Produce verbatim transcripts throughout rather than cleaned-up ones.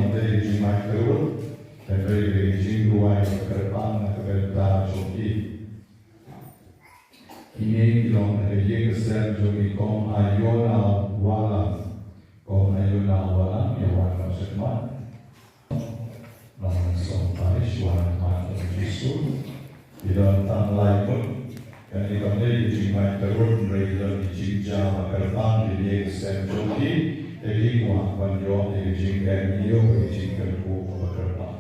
Dei ka jingmut ka ruh, ka dei ka jingduwai ka kyrpang na ka bynta jong ki. Kine ki long na ka ïing ka sem jong ngi kum Ïoh Nongwei Walang, kum Ïoh Nongwei Walang, ïa wan noh shakhmat. Nong song parish wan mat Jisu. Ki don tang lai ngut. Kane kam dei ka jingmut ka ruh, hynrei ki don ki jingjia ba kyrpang ïa ka ïing ka sem jong ki. Te ki kwah ban ïoh ïa ka jingkyrkhu kaba kyrpang.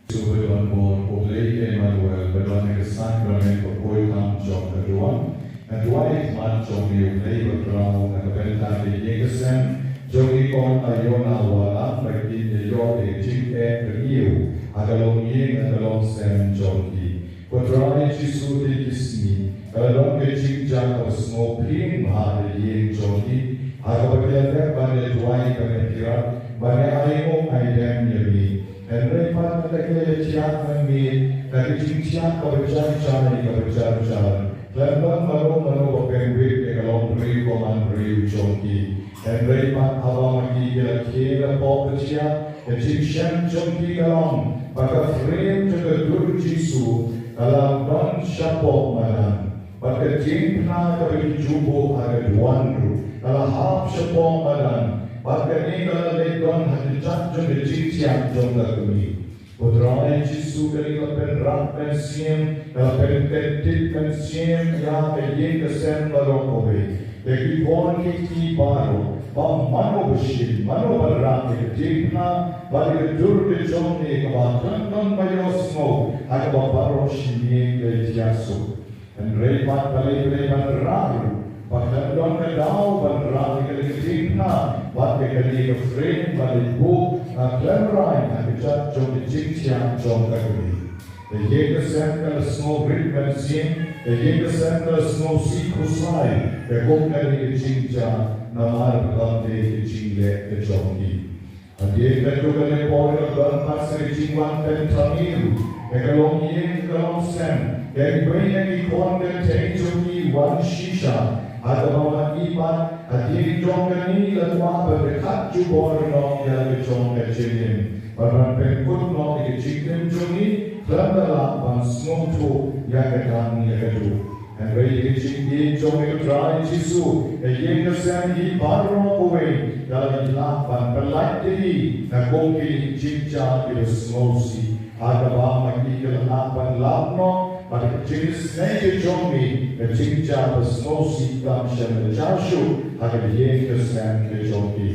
Shu ban bor U Blei Emmanuel, ban ïa ka sakramen ba poi tam jong ka duwan. Nga duwai khmat jong me U Blei ba khraw na ka bynta ka ïing ka sem jong ngi kum Ïoh Nongwei Walang, ba kin ïoh ïa ka jingeh ka ïew ha ka longïing ha ka longsem jong ki. Ko Trai Jisu, te ki sngi ka la don ka jingjia kaba sngewbha ha ka ïing jong ki, ha kaba ki la dep ban ïa duwai ban ïa kiar, ban ïa ainguh aidem ïa me. Hynrei pat mynta ki la ïa thiah mynmiet na ka jingthiah kaba jar jar, kaba jar jar. Khlem don mano mano ba pynwit ïa ka longbriew ka manbriew jong ki. Hynrei pat haba ma ki ki la khie hapoh ka thiah, ka jingshem jong ki ka long ba ka frame jong ka dur Jisu ka la don shapoh madan. Bad ka diengphna kaba ki ju buh ha ka duwan ruh ka la hap shapoh madan. Bad kane ka la leit don ha ka jaka jong ka jingthiah jong ka kmie. Ko Trai Jisu, kane ka la pynrah mynsiem, ka la pynkyndit mynsiem ïa ka ïing ka sem baroh kawei. Ïa ki khun ki kti baroh, ba mano ba shim, mano ba rah ïa ka diengphna bad ïa ka dur ka jong me kaba khlem don ba ïohsngew ha kaba baroh shi ïing ki la thiah suk. Hynrei pat balei balei ban rah ruh, ba khlem don ka daw ban rah ïa kane ka diengphna bad ïa kane ka frame ba la buh, ah, khlem rah ha ka jaka jong ka jingthiah jong ka kmie. Ka ïing ka sem ka la sngewrit mynsiem, ka ïing ka sem ka la sngewsih khuslai, ka kum kane ka jingjia namar ba kam dei ka jingleh ka jong ki. Hadien katto katne por ka don pat sa ka jingwan pynthame ruh ïa ka longïing ka longsem. Kiwei na ki khun kynthei jong ki wan shisha, ha kaba ma ki pat hadien jong kane la kwah ban pyrkhat jubor noh ïa la ka jong ka jingim, ban ban pynkut noh ïa ka jingim jong ngi khlem da lah ban sngewthuh ïa ka dang ïa ka duk. Hynrei ïa ka jingïeit jong ngi, ko Trai Jisu, ka ïing ka sem hi baroh kawei ka la ïalam ban pynlait ïa i na kum kine ki jingjia kiba sngewsih. Ha kaba ma ki ka la lah ban lap noh bad ka jingisnei ka jong ngi, ka jingjia ba sngewsih kam shym la jia shuh ha ka ïing ka sem ka jong ki.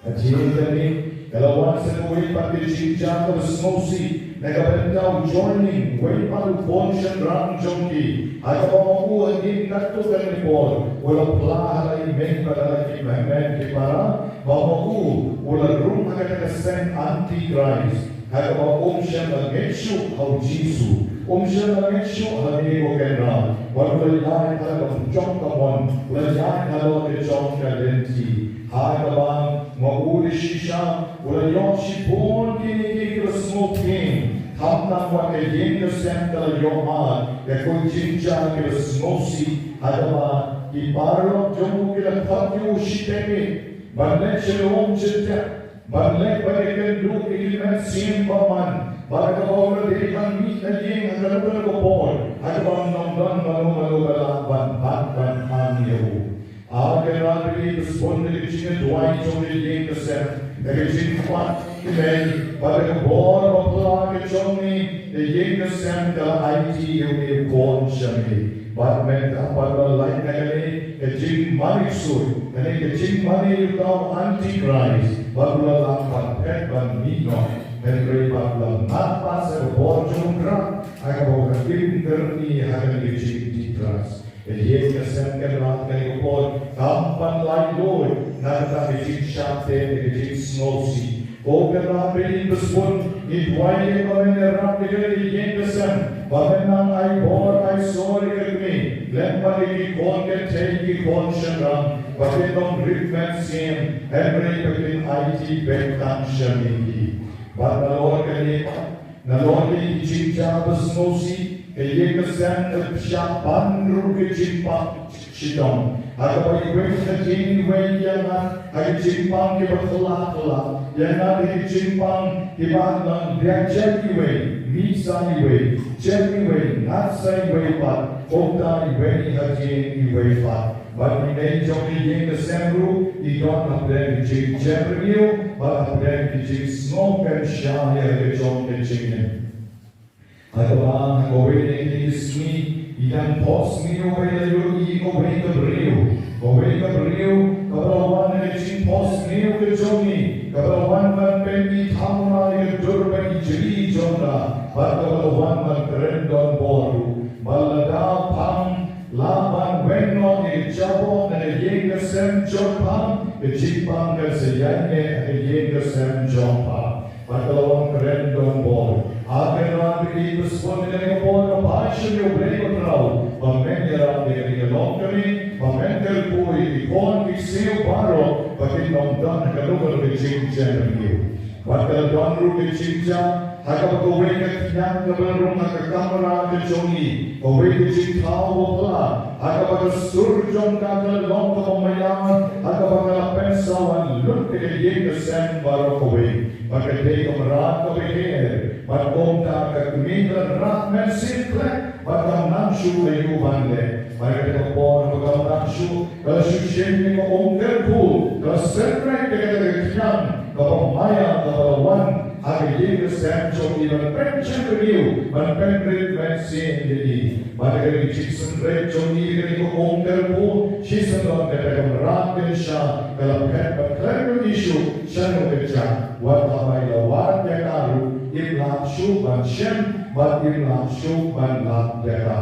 Hadien kane ka la wan sa kawei pat ka jingjia kaba sngewsih na ka bynta u Joining, uwei pat u khun shynrang jong ki. Ha kaba ma u hadien katto katne por u la phla ha la i miet bad ha la ki hynmen ki para ba ma u u la rung ha kata ka seng Antichrist. Ha kaba um shym la ngeit shuh ha u Jisu, um shym la ngeit shuh ha me ko Kynrad. Bad u la ïaid ha la ka jong ka mon, u la ïaid halor ka jong ka lynti. Ha kaba ma u dei shisha u la ïoh shibun kine kiba sngewthuh. Khamtam wat ka ïing ka sem ka la ïoh mat ïa ki jingjia kiba sngewsih. Ha kaba ki paralok jong u ki la khot ïa u shiteng, ban leit sha lum sha tep, ban leit ban ïakynduh ïa ki mynsiem bymman. Bad kaba u la dei ban mih na ïing ha kano kano ka por, ha kaba ym don mano mano ba lah ban bat ban phang ïa u. Ah Kynrad, phi ba sbun da ka jingduwai jong ka ïing ka sem, da ka jingkwah jong me, bad da ka bor ba pla ka jong me, ka ïing ka sem ka la aiti ïa une u khun sha me. Bad mynta pat ba la lait na kane ka jingmane ksuid, kane ka jingmane ïa uta u Antichrist, bad u la lah ban phet ban mih noh. Hynrei bad u la mad pat sa ka bor jong u Trai ha kaba u la im kyrni ha kane ka jingdih tras. Ka ïing ka sem, Kynrad, kane ka por kam pat lait lut na kata ka jingshah teh, ka jingsngewsih. Ko Kynrad, phi ba sbun, ngi duwai ïa ka, men ïarap ïa ka ïing ka sem, ba men nang ai bor ai sor ïa ka kmie, lem bad ïa ki khun kynthei, ki khun shynrang, ba kin ym rit mynsiem, hynrei ba kin aiti beit tang sha me hi. Bad nalor kane pat, nalor kine ki jingjia ba sngewsih, ka ïing ka sem ka shah pan ruh ka jingpang shitom. Ha kaba iwei hadien iwei ïa nga ha ki jingpang kiba kylla kylla, Ïa nga ki jingpang kiba nang biang jem iwei, mih sa iwei, jem iwei, ngat sa iwei pat, kumta iwei ha jingim iwei pat. Bad i mei jong ka ïing ka sem ruh i don hapdeng ki jingjem renew bad hapdeng ki jingsngewsih ïa ka jong ka jingim. Ha kaba ha kawei na kine ki sngi i dang pos ngi uwei la ïohi uwei ka briew. Uwei ka briew kaba la wan na ka jingpos ngi ka jong ngi, kaba la wan ban pynithaw na ka dur bad ki jri jong ka, bad kaba la wan ban kren don bor ruh. Bad lada phang lah ban weng noh ïa ka jabong na ka ïing ka sem jong pha, ka jingpang kan sa ïaineh ha ka ïing ka sem jong pha. Bad ka la wan kren don bor. A kynrad, phi pynshoi ïa kane ka por kaba pha shim ïa U Blei Bakhraw ba men ïarap ïa kane ka longkmie, ba men kyrkhu ïa ki khun ki ksiew baroh ba kin ym don ha ka lum ka jingjem renew. Bad ka la don ruh ka jingjia ha kaba kawei ka khñiang kaba la rung ha ka kamra ka jong ngi, kawei ka jingthaw ba phylla ha kaba ka sur jong ka ka la long kaba maiar, ha kaba ka la pynsawa lut ïa ka ïing ka sem baroh kawei. Bad ka dei ka mrad kaba her, bad kumta ka kmie ka la rah mynsiem khlek, bad kam nang shuh aïu ban leh. Bad ha kata ka por ba kam nang shuh, ka la shu shim ïa ka um kyrkhu, ka la syrpreh ïa kata ka khñiang kaba maiar kaba la wan ha ka ïing ka sem jong i ban pynjem renew, ban pynrit mynsiem ïa i. Bad ha ka jingsynreit jong i ïa kane ka um kyrkhu, shisien don kata ka mrad kynsha ka la phet bad khlem ïohi shuh shano ka jia. Wat haba i la wad ïa ka ruh im lah shuh ban shem bad im lah shuh ban lap ïa ka.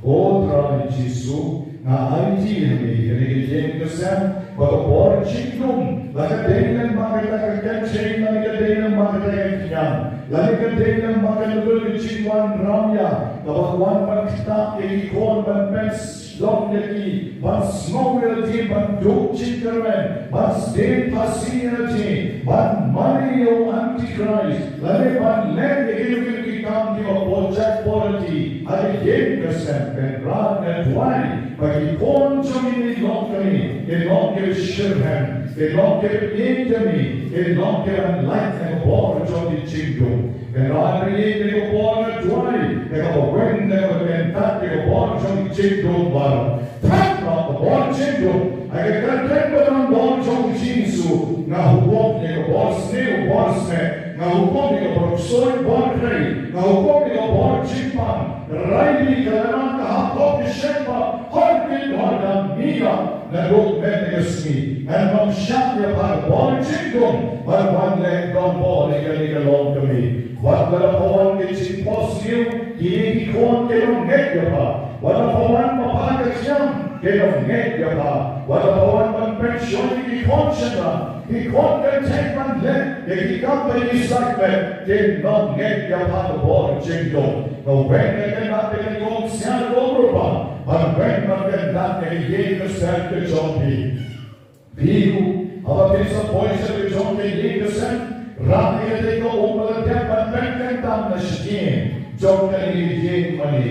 O Trai Jisu, nga aiti ha me kane ka ïing ka sem ba ka bor jingdum, la ka dei lem bad kata ka kynthei, la ka dei lem bad kata ka khñiang, la ka dei lem bad kata ka jingwan ramia kaba wan ban ktah ïa ki khun, ban pynlong ïa ki, ban sngew ïa ki, ban duh jingkyrmen, ban sdien phasi ïa ki, ban mane ïa u Antichrist, lane ban leh ïa ki, ïa ki kam kiba project polity ha ka ïing ka sem. Kynrad, nga duwai ba ki khun jong ngi ki longkmie kin long kiba shitrhem, kin long kiba ïeit ïa me, kin long kiba lait ïa ka bor jong ki jingdum. Kynrad, ïa kane ka bor nga duwai ïa kaba weng, ïa kaba kyntat ïa ka bor jong ki jingdum baroh. Thep noh ka bor jingdum. Ha ka kyrteng ba don bor jong U Jisu, nga hukum ïa ka bor sniew, bor sniew. Nga hukum ïa ka bor ksuid, bor khrei. Nga hukum ïa ka bor jingpang. Rai bad ka la nang ka hap hok ka shen ba hor kin hor dang mih ïa. Naduh mynne ka sngi ngan ym shah ïa pha ka bor jingdum ban wan leh don bor ïa kane ka longkmie. Wat la pha wan ka jingpos sniew, kine ki khun kin ym ngeit ïa pha. Wat la pha wan ba pha ka khñiang, kin ym ngeit ïa pha. Wat la pha wan ban pynshoi ïa ki khun shynrang, ki khun kynthei ban leh ïa ki kam ba ïeit, kin ym ngeit ïa pha ka bor jingdum. Nga weng, nga kyndat ïa kane ka umsiar ka umrupa ban weng ban kyndat ïa ka ïing ka sem ka jong phi. Phi ruh, haba phin sa poi sha ka jong ka ïing ka sem, rah ïa kata ka um ba la dep ban pynkyndam na sha ïing jong kane ka ïing mane.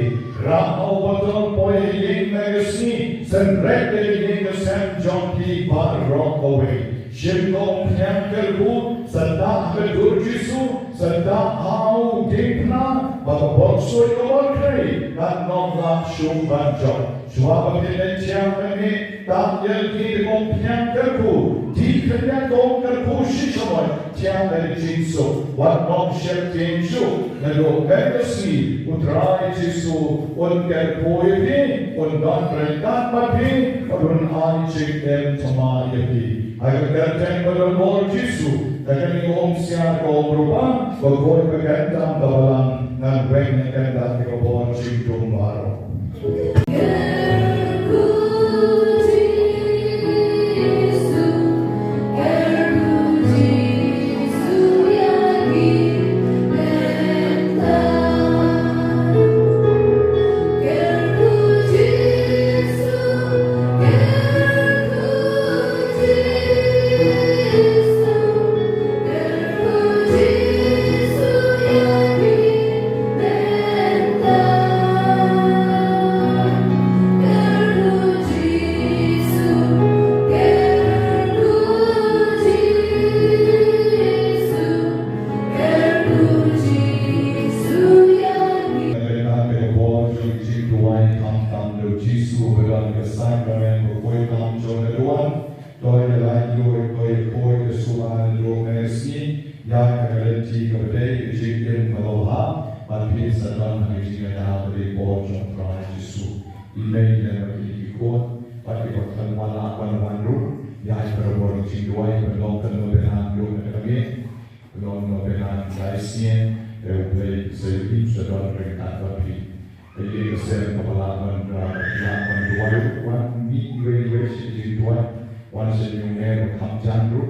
Rah ha u botol, poi ha ïing na ka sngi, synreit ïa ka ïing ka sem jong phi baroh kawei. Shim ka umphniang kyrkhu, sa dah ha ka dur Jisu, sa dah ha u diengphna, ba ka bor ksuid, ka bor khrei kan ym lah shuh ban jop. Shuwa ba phin leit thiah mynne, tap ïa lade da ka umphniang kyrkhu, dih khyndiat ka um kyrkhu shisha, thiah da ka jingsuk. Wat nym sheptieng shuh, naduh mynta ka sngi U Trai Jisu un kyrkhu ïa phi, un don ryngkat bad phi, bad un ai jingim thymmai ïa phi. Ha ka kyrteng ba don bor Jisu, da kane ka umsiar ka umrupa, ba khuid ba kyntam ka balang, ngan weng ngan kyndat ïa ka bor jingdum baroh. Ïa ka lynti kaba dei, ka jingim kaba bha, bad phi sa don ha ka jingïada kaba dei bor jong U Trai Jisu. I mei lem bad kine ki khun, bad kiba khlem wan lah ban wan ruh, ïa ai barabor ka jingduwai, ban long kum u Nongpynïaid jong kane ka miet, ban long u Nongpynïaid jong ka Laisien, eh, U Blei sa ïohi, sa don ryngkat bad phi. Ka ïing ka sem kaba lah ban, ah, lah ban duwai, wan mih iwei iwei sha ka jingduwai, wan sha ka jingduwai ba kham jan ruh,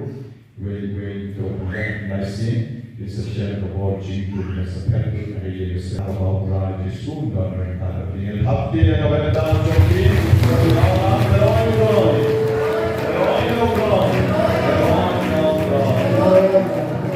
iwei iwei to pynlong Laisien, ïa sa shem ka bor jingim, ïa sa phet ruh ha ka ïing ka sem kaba U Trai Jisu un don ryngkat bad phi. Ngin hap ïa kaba dei tang jong phi, ka ïing ka sem, ka ïing ka sem.